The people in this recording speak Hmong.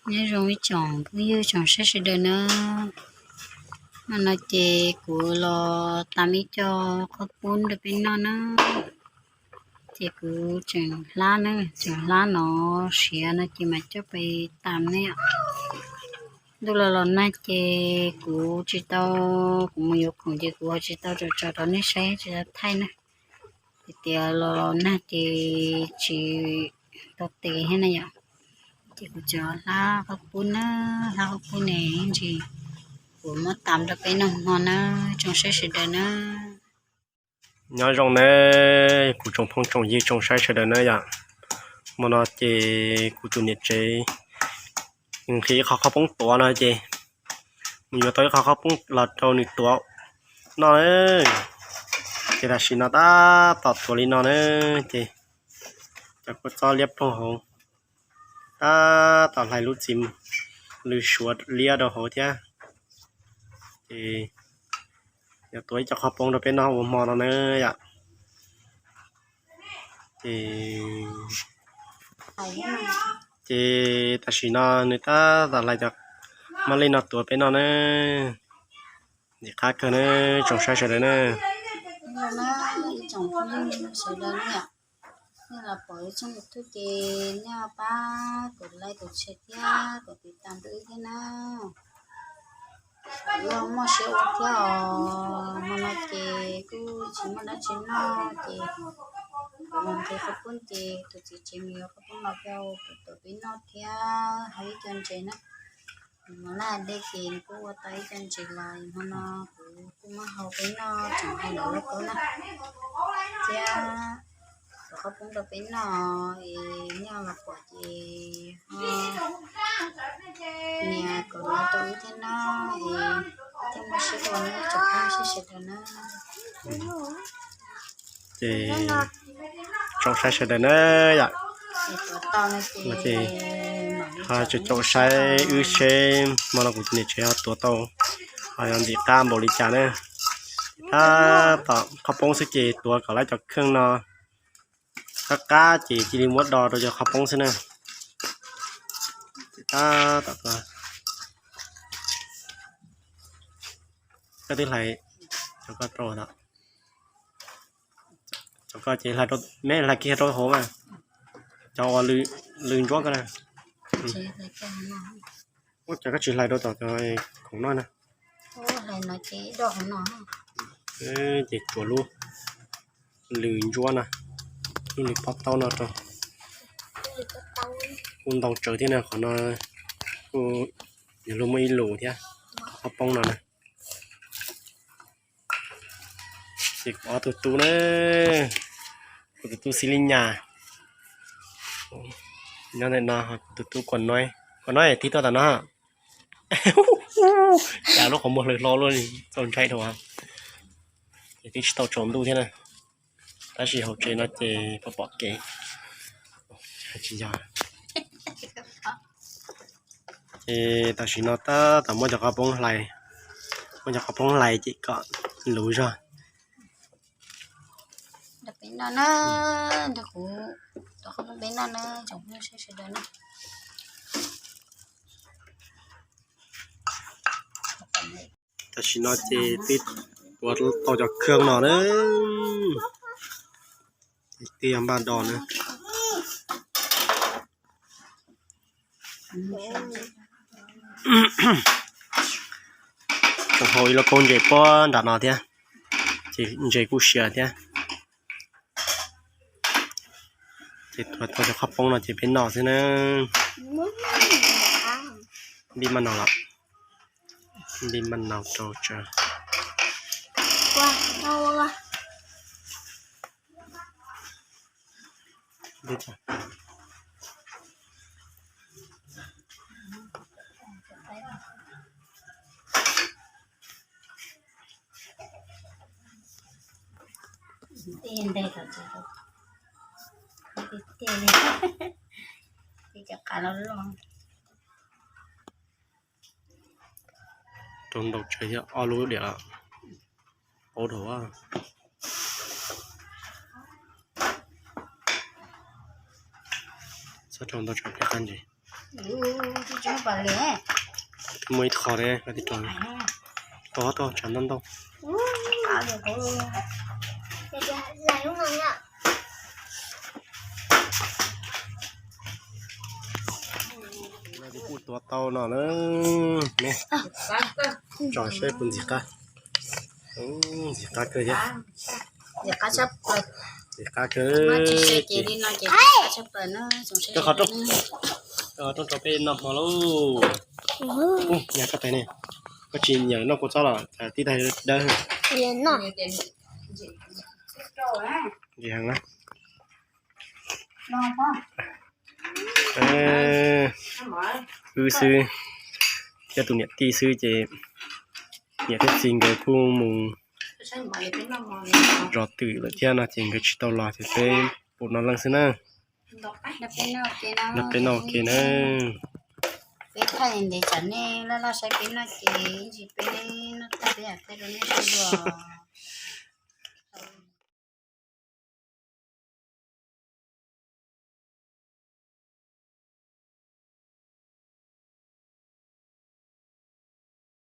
Nyob zoo ib tsoom phooj ywg tsoom saib sawv daws na. Hnub no ces kuv los tam ib co qhaub poob rau peb noj na. Ces kuv tseem hlab na, tseem hlab no siav no ces mam coj pais tam ne yom. Ntuj los los nag ces kuv tsis tau, kuv mus yuav khoom ces kuv ho tsis tau tso rau nej saib, tsis tau thaij na. Tias los los nag ces tsis tau tes thiab na yom. Ces kuv tseem hlab qhaub poob na, hlab qhaub poob ne ntsis, kuv muab tam rau peb noj hmo na, tsoom saib sawv daws na. Nyob zoo na, kuv tsoom phooj tsoom ywg tsoom saib sawv daws na yom. Hmo no ces kuv tus niam tsev nqhis ib qho qhaub poob tuav no ces mus yuav tau ib qho qhaub poob los rau nws tuav noj na. Ces tam sim no tab tom tuav li no na, ces cov kua txob liab ploog hauv tab tom hlais lub txiv lws suav liab rau hauv thiab. Ces yog tuav ib co qhaub poob rau peb noj ua hmo no na yom. Ces, ces tam sim no nws tab tom hlais cov mab lej no tuav peb noj na. Ntxim qab kawg na, tsoom saib sawv daws na. Ib tsoom phooj ywg sawv daws na, nej los pom ib tsoom YouTube ces nej pab kuv like kuv share thiab kuv tiv tam rau wb thiab na. Kuv muaj siab ua thiab os, hmo no ces kuj tsis muaj dab tsi noj ces kuv mus nqhis qhaub poob ces tus txiv tsev mus yuav qhaub poob los rau kuv tuav peb noj thiab hau ib co ntses na. Kuv mus laj dej ces nws kuj ua tau ib co ntses los hmo no kuv kuj muab hau peb noj tseem hau lawv lub kaub na. Thiab tuav qhaub poob rau peb noj es nej los pom ces ho nias kom like rau wb thiab na, es thiaj muaj siab ua na tsoom phooj ywg sawv daws na. Ces tsoom saib sawv daws na yom. Ces ho tsoom tsoom saib wb seb hmo no kuv tus niam tsev ho tuav tau ho yog ntxim qab npaum li cas na. Tab tom qhaub poob xwb ces tuav kom lawv cov kheej no qab qab ces cia li muab do rau cov qhaub poob xwb na. Tab tom, koj twb hlais cov ko rau, cov ko ces hlais rau, me hlais kiag rau hauv mas, cov uas lws ntsuab ko na. Ua cas koj tsis hlais rau tom cov khoom no na? Ces tsuas lub lws ntsuab no, lub lws pob taub no rau. Kuj ntau tsawv thiab na, qhov no kuj yog luag muaj ib lus thiab, qhov poob no na. Ces kuv ob tug tub na, kuv tus tub xib lib nyas nyob ntawm no, kuv tus tub kua noib, kua noib tig tuaj tom no. Cas lub qhov muag hlawv hlo luaj li, txaus ntshai dhau. Ces twb tsis tau tsaus ntuj thiab na, tab sis hauv tsev no ces pom pom kev. Tsis yog. Ces tam sim no tab tom muab cov qhaub poob hlais, muab cov qhaub poob hlais ces kom luv zog. Peb noj na, nrog kuv tuav qhaub poob peb noj na, tsoom phooj ywg sawv daws na. Tam sim no ces twb tuav tau cov kheej no na, twb yog npaj do na. Tseem hau ib lub kaub ntses puag nram no thiab, ces ntses kuj siav thiab. Ces tuav tau cov qhaub poob no ces peb noj xwb na. Npij maj naus los, npij maj naus rau tsav. Rau ntau tsav thiab, ob lub diam, paub dhau. Txhob rau ntau tsav pliag qab ntses. Muaj ib qho ne, tau tau tshav ntau ntau. Kuj tuav tau no na. Tso saib puas ntxim qab. Ntxim qab kawg thiab. Ntxim qab kawg. Qhov rooj, qhov rooj rau peb noj hmo lauj. Nyiam koj tais ne, koj tsis nyiam noj kua txob los tib tais dawb. Ntxim heev na. Wb xwb, coj tus niam tij xwb ces niam thiab txiv nkawd kuj mus zov twm lawm thiab no ces nkawd tsis tau los ces peb pum no leej xwb na. Nrog peb noj ua ke na. Peb thaij ntev tsam nej loj loj saib peb noj ces ib ntsis peb noj tag peb mam thaij rau nej saib dua.